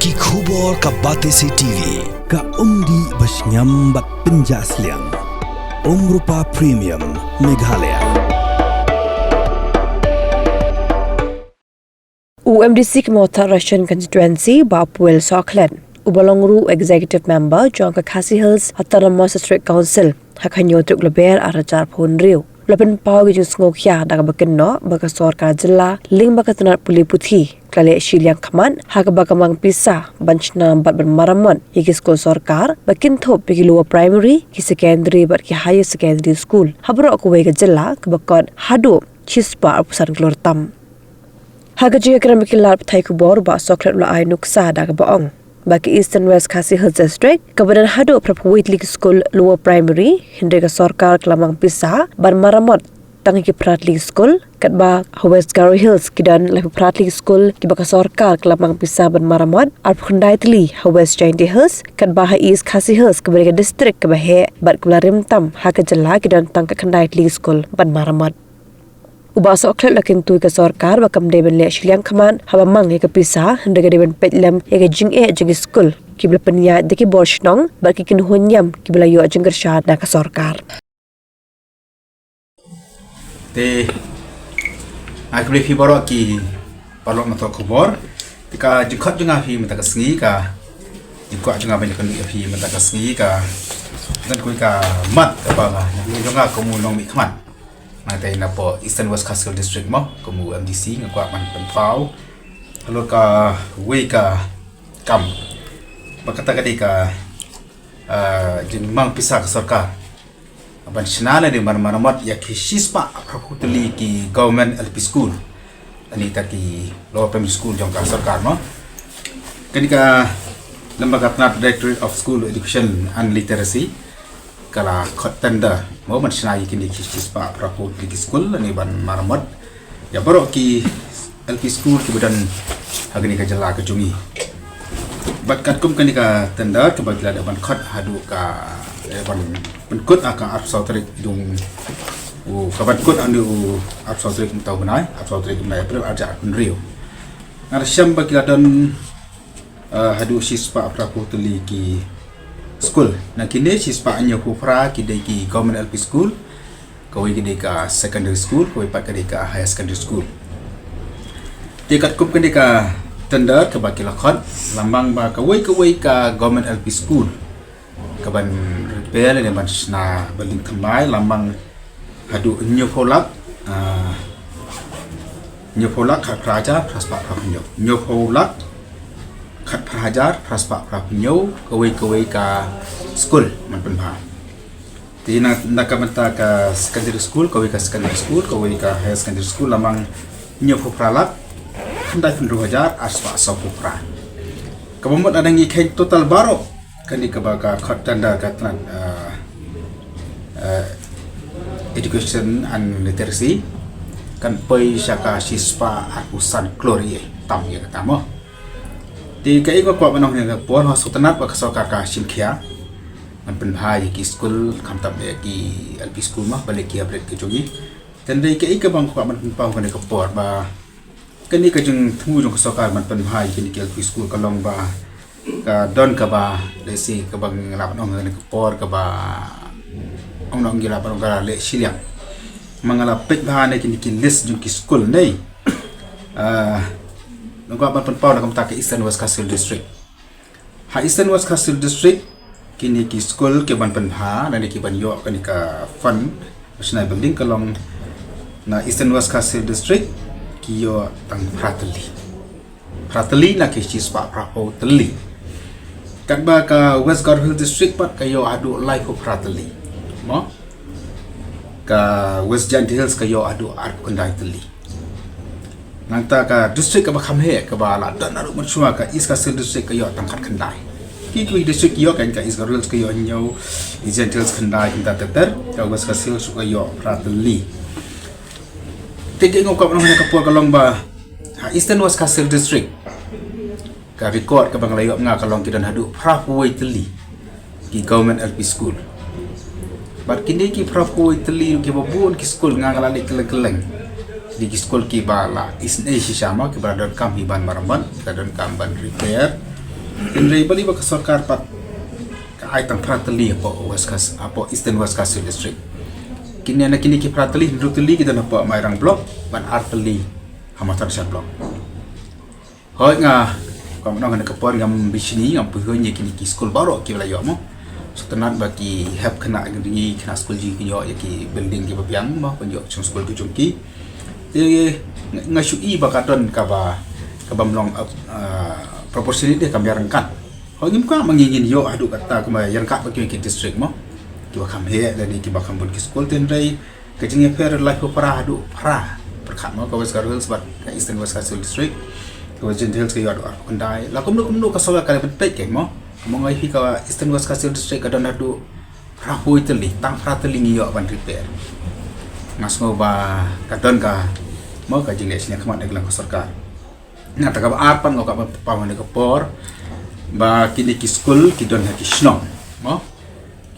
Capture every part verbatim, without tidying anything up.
Ki khubor ka Batesi T V, ka umdih ba shngiam bad pynjah sliang. Umrupa Premium, Meghalaya. U M D C ka Mawthadraishan Constituency, Bah Puel Sohkhlet, uba long ruh Executive Member jong ka Khasi Hills Autonomous District Council, ha ka hynñiew tarik Lber arhajar arphew hynriew, u la pynpaw ïa ka jingsngewkhia da kaba kynnoh ba ka sorkar jylla lyngba ka tnat pule puthi ka la leh shiliang khmat ha kaba ka mang pisa ban shna bad ban maramot ïa ki skul sorkar ba kynthup ïa ki lower primary, ki secondary bad ki higher secondary school ha baroh kawei ka jylla, kaba kot haduh shispah arphew san klur tam. Ha ka jingïakren bad ki lad pathai khubor, Bah Sohkhlet u la ai nuksa da kaba ong ba ka Eastern West Khasi Hills District kaba don haduh phraphew wei tylli ki skul lower primary, hynrei ka sorkar ka la mang pisa ban maramot tang ïa ki phra tylli ki skul, katba ha West Garo Hills ki don laiphew phra tylli ki skul kiba ka sorkar ka la mang pisa ban maramot, arphew khyndai tylli ha West Jaintia Hills, katba ha East Khasi Hills kaba dei ka district kaba heh bad kaba la rim tam ha ka jylla ki don tang ka khyndai tylli ki skul ban maramot. U Bah Sohkhlet u la kyntu ïa ka sorkar ba kam dei ban leh shiliang khmat haba mang ïa ka pisa, hynrei ka dei ban peit lem ïa ka jingeh jong ki skul kiba la pynïaid da ki bor shnong bad ki kynhun niam kiba la ïoh jingkyrshan na ka sorkar. Te, ai khublei phi baroh ki paralok nongthoh khubor. Te ka jingkhot jong nga ïa phi mynta ka sngi, ka jingkhot jong nga ban ïakynduh ïa phi mynta ka sngi, ka don kawei ka mat kaba nga, jong nga kum u nongmihkhmat. Nga tei napoh Eastern West Khasi Hills District mo, kum u M D C nga kwah ban pynpaw halor kawei ka kam ba kata ka dei ka, ah, jingmang pisa ka sorkar ban shna lane ban maramot ïa ki shispah phraphew tylli ki government L P school, lane kita ki lower primary school jong ka sorkar mo. Kane ka, lyngba ka tnat Directorate of School Education and Literacy, ka la khot tender mo ban shna ïa kine ki shispah phraphew tylli ki skul lane ban maramot ïa baroh ki L P school kiba don ha kane ka jylla ka jong ngi. Bad katkum kane ka tender kaba ki la dep ban khot haduh ka, eh, ban pynkut ha ka arphew saw tarik jong u, ka ban kut ha u arphew saw tarik mynta u bnai, arphew saw tarik mynta April arhajar arphew hynriew. Nga la shem ba ki la don ah, haduh shispah phraphew tylli ki skul. Na kine shispah hynñiewphew phra ki dei ki government L P school, kawei ka dei ka secondary school, kawei pat ka dei ka higher secondary school. Te katkum kane ka tender kaba ki la khot, la mang ba kawei kawei ka government L P school ka ban repair lane ban shna building thymmai la mang haduh hynñiewphew lak, ah, hynñiewphew lak khatphra hajar phra spah phraphew hynñiew. Hynñiewphew lak khatphra hajar phra spah phraphew hynñiew, kawei kawei ka skul ban pynbha. Te na, na ka bynta ka secondary school, kawei ka secondary school, kawei ka higher secondary school la mang hynñiewphew phra lak khyndaiphew hynriew hajar ar spah sawphew phra. Kaba mut lada ngi kheiñ total baroh kane kaba ka khot tender ka tnat, ah, ah, education and literacy kan poi sha ka shispah arphew san klur ïa tam ïa kata mo. Te kaei nga kwah ban ong ha kane ka por, nga sngewtynnat ba ka sorkar ka shim khia ban pynbha ïa ki skul, khamtam ïa ki L P school mo, balei ki hapdeng ki jong ngi. Te dei kaei kaba nga kwah ban pynpaw ha kane ka por ba kane ka jingthmu jong ka sorkar ban pynbha ïa kine ki L P school ka long ba ka don kaba, let's say, kaba nga lah ban ong ha kane ka por kaba, ong nongïalam ba ong ka la leh shiliang. Ma nga la peit bha ne kine ki list jong ki skul ne. Ah, nga kwah ban pynpaw na ka bynta ka Eastern West Khasi Hills District. Ha Eastern West Khasi Hills District, kine ki skul ki ban pynbha lane ki ban ïoh kane ka fund ba shna building ka long, na Eastern West Khasi Hills District ki ïoh tang phra tylli. Phra tylli na ki shispah phraphew tylli. Katba ka West Garo Hills District pat ka ïoh haduh laiphew phra tylli. Mo? Ka West Jaintia Hills ka ïoh haduh arphew khyndai tylli. Nangta ka district kaba kham heh kaba la don naduh mynshuwa, ka East Khasi Hills District ka ïoh tang khatkhyndai. Ki kiwei district ki ïoh, kan ka East Garo Hills ka ïoh hynñiew, East Jaintia Hills khyndai, kynta ter ter, ka West Khasi Hills ka ïoh phra tylli. Te kaei nga kwah ban ong ha kane ka por ka long ba ha Eastern West Khasi Hills District, ka record kaba nga la ïoh nga ka long ki don haduh phraphew wei tylli ki government L P school. Bad kine ki phraphew wei tylli kiba bun ki skul nga, nga la leit kylleng kylleng. Dei ki skul kiba la isynei shisha mo, kiba la donkam hi ban maramot, kiba la donkam ban repair. Hynrei balei ba ka sorkar pat ka ai tang phra tylli hapoh West Khas, hapoh Eastern West Khasi Hills District. Kine na kine ki phra tylli, hynriew tylli ki don hapoh Mairang Block, bad ar tylli ha Mawthadraishan Block. Hooid nga, kumno nga na ka por ngam bishni, ngam pyrshah ïa kine ki skul baroh kiba la ïoh mo. Sngewtynnat ba ki hep khynnah, kine ki khynnah skul jong ngi ki ïoh ïa ki building kiba biang mo, ban ïoh shong skul ki jong ki. Te nga shu i ba ka don kaba, kaba ym long, uh, proportionate de, kam ïaryngkat. Hooid ngim kwah ma ngi ngin ïoh haduh katta kumba ïaryngkat bad ki district mo. Kiba kham heh lane kiba kham bun ki skul, hynrei ka jingïapher laiphew phra haduh phra pyrkhat mo, ka West Garo Hills bad ka Eastern West Khasi Hills District. Ka West Jaintia Hills ka ïoh haduh arphew khyndai. La kumno kumno ka sorkar ka leh ban peit kein mo. Mo nga ïohi ka Eastern West Khasi Hills District ka don haduh phra phew tylli, tang phra tylli ngi ïoh ban repair. Nga sngew ba ka don ka, mo, ka jingleh shiliang khmat na ka liang ka sorkar. Nangta kaba ar pat nga kwah ban pynpaw ha kane ka por ba kine ki skul ki don ha ki shnong, mo.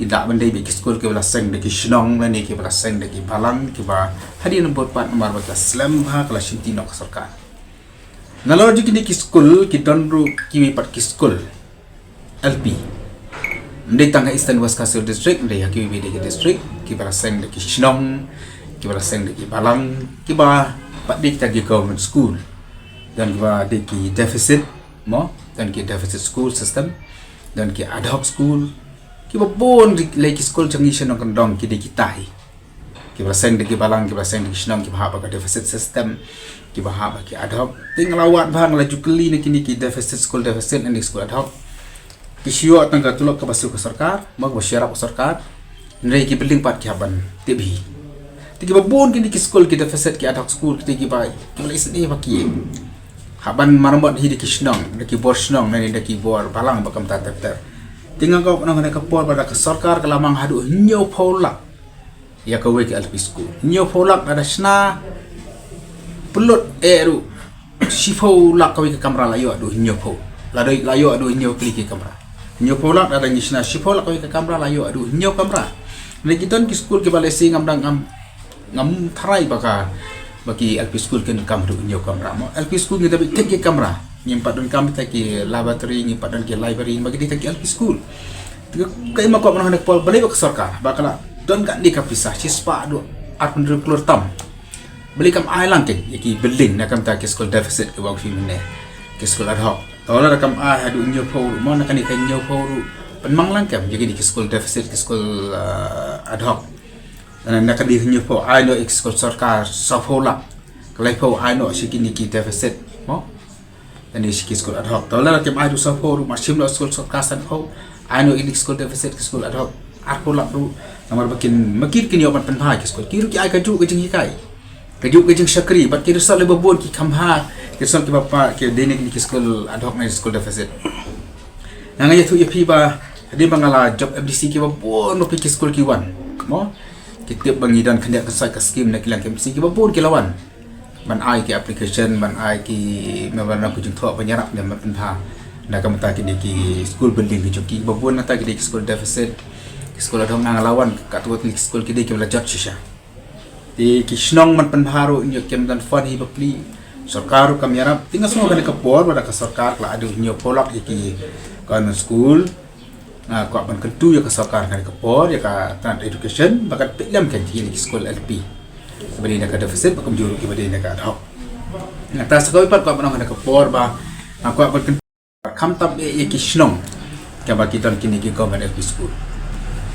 Ki lah ban dei beit ki skul kiba la seng da ki shnong lane kiba la seng da ki balang, kiba hadien bun pat namar ba ka slem bha ka la shimti noh ka sorkar. Nalor jong kine ki skul ki don ruh kiwei pat ki skul L P. Ym dei tang ha Eastern West Khasi Hills District, ym dei ha kiwei kiwei de ki district, kiba la seng da ki shnong, kiba la seng da ki balang, kiba pat dei kita ki government school. Don kiba dei ki deficit, mo, don ki deficit school system, don ki ad hoc school, kiba bun lei ki skul jong ngi sha nongkyndong ki dei kita hi. Kiba la seng da ki balang, kiba la seng da ki shnong, kiba hap ha ka deficit system, kiba hap ha ki ad hoc. Te nga la wad bha, nga la ju kylli na kine ki deficit, school deficit, lane school ad hoc. Ki shu ïoh tang ka tulop kaba siew ka sorkar, mo, kaba shu ïarap ka sorkar. Hynrei ki building pat ki hap ban tip hi. Te kiba bun kine ki skul, ki deficit, ki ad hoc school, kine kiba, kiba la isynei ba ki hap ban maramot hi da ki shnong, da ki bor shnong, lane da ki bor balang ba kumta ter ter. Te nga kwah ban ong ha kane ka por ba da ka sorkar ka la mang haduh hynñiewphew lak ïa kawei ka L P school. Hynñiewphew lak, lada shna pynlut eh ruh shiphew lak kawei ka kamra, la ïoh haduh hynñiewphew. Lada la ïoh haduh hynñiew tylli ki kamra. Hynñiewphew lak, lada ngi shna shiphew lak kawei ka kamra, la ïoh haduh hynñiew kamra. Hynrei ki don ki skul kiba lehse ngam dang, ngam, ngam tharai ba ka, ba ki L P school kin kam haduh hynñiew kamra mo. L P school ngi dei beit thik ki kamra. Ngim pat donkam kita ki laboratory, ngim pat don ki library, ba ki dei kita ki L P school. Te kaei ma kwah ban ong ha kane ka por, balei ba ka sorkar ba ka la don katne ka pisa shispah haduh arphew hynriew klur tam, balei kam ai lang kein ïa ki building na ka bynta ki skul deficit kiba ong phi mynne, ki skul ad hoc? Te lada kam ai haduh hynñiewphew ruh mo, na kane ka hynñiewphew ruh pynmang lang kein ïa kine ki skul deficit, ki skul, uh, ad hoc. Na, na kane ka hynñiewphew ai noh ïa ki skul sorkar sawphew lak, ka laiphew ai noh sha kine ki deficit mo. Lane sha ki skul ad hoc. Te lada kim ai haduh sawphew ruh, ma shim noh skul sorkar sanphew, ai noh ïa ki skul deficit, ki skul ad hoc arphew lak ruh. Namar ba kin, ma ki ruh kin ïoh ban pynbha ïa ki skul. Ki ruh ki ai kajuh ka jinghikai, kajuh ka jingshakri, bad ki result kiba bun ki kham bha, ki result kiba paw, ki dei na kine ki skul ad hoc ne skul deficit. Nga, nga ïathuh ïa phi ba hadien ba nga la jop M D C, kiba bun ruh phi ki skul ki wan mo. Ki tip ba ngi don khyndiat khynsoit ka skim na ka liang ka M D C, kiba bun ki la wan ban ai ki application, ban ai ki memorandum ka jingthoh ban ïarap ne ban pynbha na ka bynta kine ki school building ki jong ki. Kiba bun nangta ki dei ki school deficit, ki school ad hoc. Nga la wan katto katne ki school, ki dei kiba la jot shisha. Te ki shnong ban pynbha ruh ngi ïoh, kim don fund hi bapli. Sorkar ruh kam ïarap. Te nga sngew ha kane ka por ba da ka sorkar ka la ai haduh hynñiewphew lak ïa ki government school. Nga kwah ban kyntu ïa ka sorkar ha kane ka por, ïa ka tnat education, ba kan peit lem kein ïa kine ki skul L P kiba dei na ka deficit, bad kumjuh ruh kiba dei na ka ad hoc. Nangta sa kawei pat kwah ban ong ha kane ka por ba nga kwah ban kyntu, khamtam eh ïa ki shnong kiba ki don kine ki government L P school.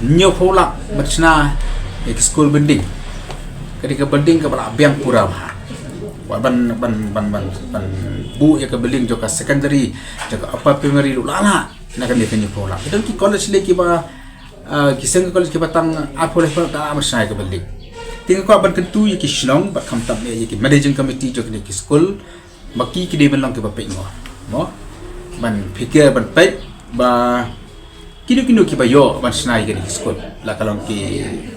Hynñiewphew lak ban shna ïa ki school building. Ka dei ka building kaba la biang pura bha. Wat ban, ban, ban, ban, ban buh ïa ka building jong ka secondary, jong ka upper primary ruh la lah na kane ka hynñiewphew lak. Ki don ki college lei kiba, ah, ki seng college kiba tang arphew laiphew lak da ban shna ïa ka building. Te nga kwah ban kyntu ïa ki shnong bad khamtam eh ïa ki managing committee jong kine ki school, ba ki, ki dei ban long kiba peit ngor mo, ban phikir, ban peit ba kino kino kiba ïoh ban shna ïa kine ki school, la ka long ki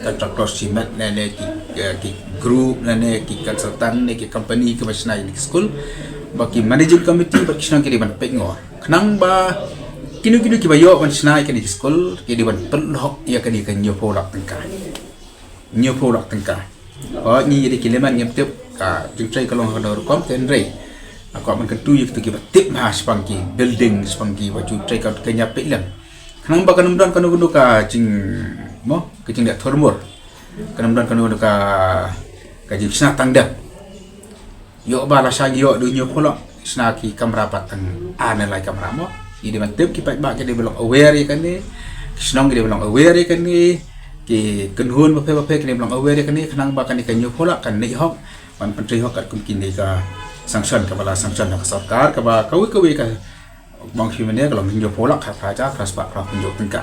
contractor, shimet ne, ne ki, eh, ki group ne, ne ki consultant ne ki company kiba shna ïa kine ki school, ba ki managing committee bad ki shnong ki dei ban peit ngor khnang ba kino kino kiba ïoh ban shna ïa kine ki school ki dei ban pynlong ïa kane ka hynñiewphew lak tyngka. Hynñiewphew lak tyngka. Hooid, ngi ïa ki layman ngim tip ka jingtrei ka long ha kano ka rukom, te hynrei, Kwah ban kyntu ïa kito kiba tip bha shaphang ki building, shaphang kiba ju trei ka kynja peit lem. Khnang ba kan ym don kano kano ka jing, mo, ka jingleh thurmur. Kan ym don kano kano ka, ka jingshna tang dep. Ïoh ba lashai ïoh da u hynñiewphew lak, shna ki kamra pat tang ar ne lai kamra, mo. Ngi dei ban tip ki paidbah ki dei ban long aware ïa kane. Ki shnong ki dei ban long aware ïa kane. Ki kynhun bapher bapher ki dei ban long aware ïa kane, khnang ba kane ka hynñiewphew lak kan leit hok, ban pyntrei hok katkum kine ka sanction kaba la sanction da ka sorkar, kaba kawei kawei ka bang shi mane ka long hynñiewphew lak, phra hajar phra spah phra phew tyngka.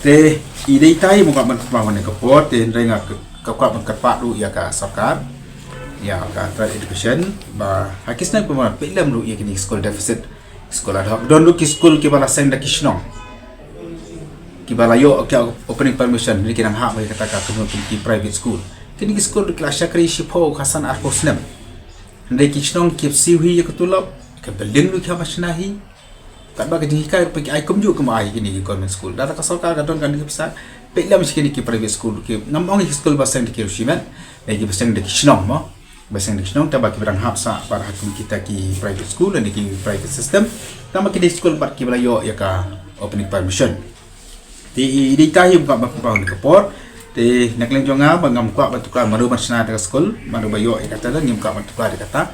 Te i dei ita hi, mo, kwah ban kynmaw ha kane ka por, te hynrei nga ka, ka kwah ban kyrpad ruh ïa ka sorkar, ïa ka Tribal Education, ba ha ki snem kaba mar peit lem ruh ïa kine ki school deficit, school ad hoc. Don ruh ki school kiba la seng da ki shnong, kiba la ïoh ka opening permission, hynrei ki dang hap ïa kata ka kynhun ki private school. Kine ki school ki la shakri shiphew, khatsan, arphew snem. Hynrei ki shnong ki siew hi ïa ka tulop, ka building ruh ki hap ban shna hi. Katba ka jinghikai ruh ki ai kumjuh kumba ai kine ki government school. Lada ka sorkar ka don kane ka pisa, peit lem sha kine ki private school, ki, ngam ong ïa ki school ba seng da ki riew shimet, ïa kiba seng da ki shnong, mo. Ba seng da ki shnong, tangba kiba dang hap sah pat ha kum kita ki private school ne ki private system. Tangba ki dei school pat kiba la ïoh ïa ka opening permission. Te i dei ita hi, ym kwah ban kynmaw ha kane ka por. Te na ka liang jong nga ba ngam kwah ban tuklar mano ban shna da ka school, mano ba ïoh ïa kata, ngam kwah ban tuklar ïa kata.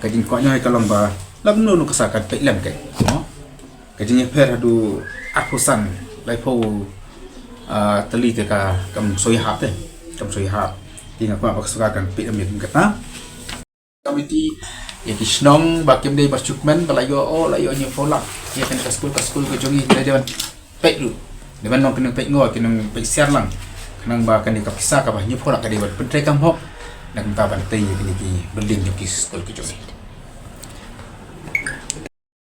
Ka jingkwah jong nga ka long ba la kumno kumno ka sorkar kan peit lem, kai, mo. Ka jingïapher haduh arphew san, laiphew, ah, tylli te ka kam soi hap te. Kam soi hap. Te nga kwah ba ka sorkar kan peit lem ïa kata. Committee, ïa ki shnong ba kim dei ban shu kmen, ba la ïoh, oh, la ïoh hynñiewphew lak ïa kane ka school, ka school ka jong ngi, dei ban peit ruh. Dei ban long ki nongpeit ngor, ki nongpeit siar lang. Khnang ba kane ka pisa kaba hynñiewphew lak ka dei ban pyntrei kam hok. Na ka bynta ban tei ïa kine ki building jong ki school ka jong ngi.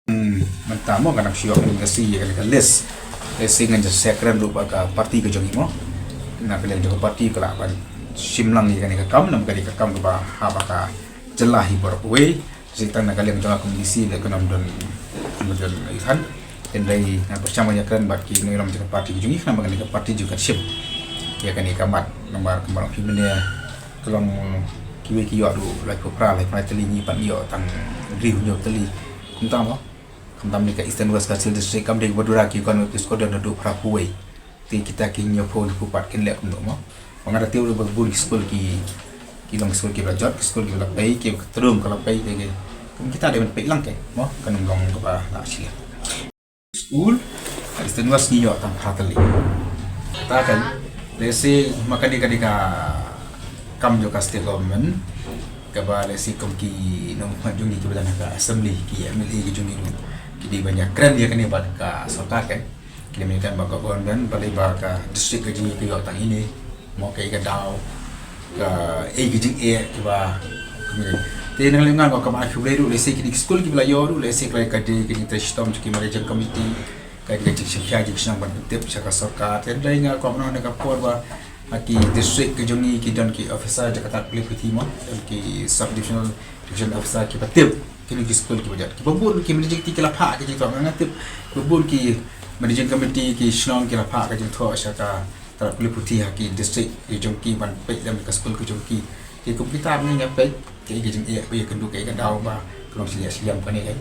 Hmm, mynta, mo, ka nang shu ïoh ka list, ka list. List ngan ïa share kren ruh bad ka party ka jong ngi, mo. Na ka liang jong ka party ka lah ban shim lang ïa kane ka kam, namar kane ka kam kaba hap ha ka jylla hi baroh kawei. Shisha tang na ka liang jong ka M D C leh ka nang don, ka nang don ïa kane. Hynrei ngan pyrshang ban ïa kren bad ki nongïalam jong ka party ka jong ngi, namar kane ka party jong ka shim ïa kane ka mat, namar kumba long hi mynne ka long kiwei ki ïoh ruh laiphew phra, laiphew phra tylli, ngi pat ngi ïoh tang hynriew hynñiew tylli. Kumta, mo. Khamtam ne ka Eastern West Khasi Hills District kam dei kaba dura, ki khon ki skodon haduh phra phew wei. Te kita ki hynñiewphew hynñiewphew pat kin leh kumno, mo. Ba nga da tip ruh ba bun ki skul ki, ki long skul kiba la jot, ki skul kiba la pei, ki ka trum ka la pei, te ki, kum kita dei ban peit lang, kai, mo, kan long kaba la shiliang. School ha Eastern West ngi ïoh tang phra tylli. Kata kan, lehse ma kane ka dei ka kam jong ka state government, kaba lehse kum ki nongmihkhmat jong ngi kiba don ha ka assembly, ki M L A ki jong ngi ruh ki dei ban ïa kren ïa kane bad ka sorkar, kan. Ki dei ban ïa kren bad ka government, balei ba ka district ka jong ngi ka ïoh tang ine, mo, kaei ka daw, kaei ka jingeh kiba, te na ka liang nga, kaba ai khublei ruh, lehse kine ki skul kiba la ïoh ruh, lehse ka la ka dei ka jingtrei shitom jong ki managing committee, ka dei ka jingshakri jingsngew ban pyntip sha ka sorkar. Te hynrei nga kwah ban ong ha kane ka por ba ha ki district ki jong ngi ki don ki officer jong ka tnad pule puthi, mo, don ki sub divisional, division officer kiba tip kine ki skul kiba jot. Kiba bun ki managing committee ki la phah ka jingthoh, nga tip kiba bun ki managing committee ki shnong ki la phah ka jingthoh sha ka tnad pule puthi ha ki district ki jong ki ban peit lem ka skul ki jong ki. Te kum kita ngi ïa peit kaei ka jingeh, ïa kynduh kaei ka daw ba ka long shiliang shiliang kane, kan.